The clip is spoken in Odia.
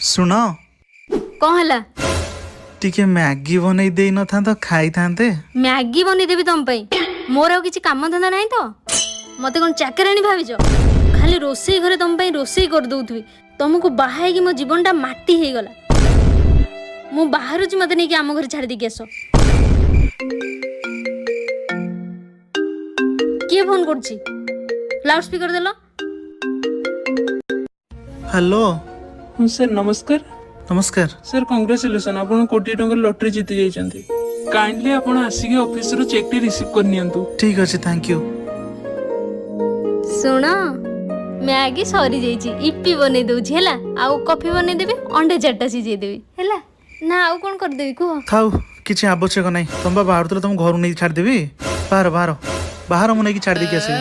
ଶୁଣ। କ'ଣ ହେଲା? ଟିକେ ମ୍ୟାଗି ବନେଇ ଦେଇ ନଥାନ୍ତ, ଖାଇଥାନ୍ତେ। ମ୍ୟାଗି ବନେଇଦେବି ତମ ପାଇଁ? ମୋର ଆଉ କିଛି କାମ ଧନ୍ଦା ନାହିଁ ତ? ମତେ କ'ଣ ଚାକରାଣୀ ଭାବିଛ? ଖାଲି ରୋଷେଇ ଘରେ ତମ ପାଇଁ ରୋଷେଇ କରିଦଉଥିବି? ତମକୁ ବାହା ହେଇକି ମୋ ଜୀବନଟା ମାଟି ହେଇଗଲା। ମୁଁ ବାହାରୁଛି, ମତେ ନେଇକି ଆମ ଘରେ ଛାଡ଼ି ଦେଇକି ଆସ। କିଏ ଫୋନ କରୁଛି? ଲାଉଡ ସ୍ପିକର ଦେଲ। ହ୍ୟାଲୋ। ହଁ ସାର୍, ନମସ୍କାର। ନମସ୍କାର। ସାର୍, କଂଗ୍ରାଚୁଲେସନ୍, ଆପଣ କୋଟିଏ ଟଙ୍କାର ଲଟେରୀ ଜିତି ଯାଇଛନ୍ତି। କାଇଣ୍ଡଲି ଆପଣ ଆସିକି ଅଫିସରୁ ଚେକ୍ଟି ରିସିଭ୍ କରିନିଅନ୍ତୁ। ଠିକ ଅଛି, thank you. ଶୁଣ, ମ୍ୟାଗି ସରିଯାଇଛି, ଇପି ବନେଇ ଦଉଛି ହେଲା। ଆଉ କଫି ବନେଇଦେବି, ଅଣ୍ଡା ଚାରିଟା ସିଝେଇଦେବି, ହେଲା ନା? ଆଉ କ'ଣ କରିଦେବି କୁହ? ଥାଉ, କିଛି ଆବଶ୍ୟକ ନାହିଁ। ତମେ ବା ବାହାରୁଥିଲ, ତମ ଘରୁ ନେଇକି ଛାଡ଼ିଦେବି। ବାହାର, ବାହାର, ବାହାର, ମୁଁ ନେଇକି ଛାଡ଼ି ଦେଇକି ଆସିବି।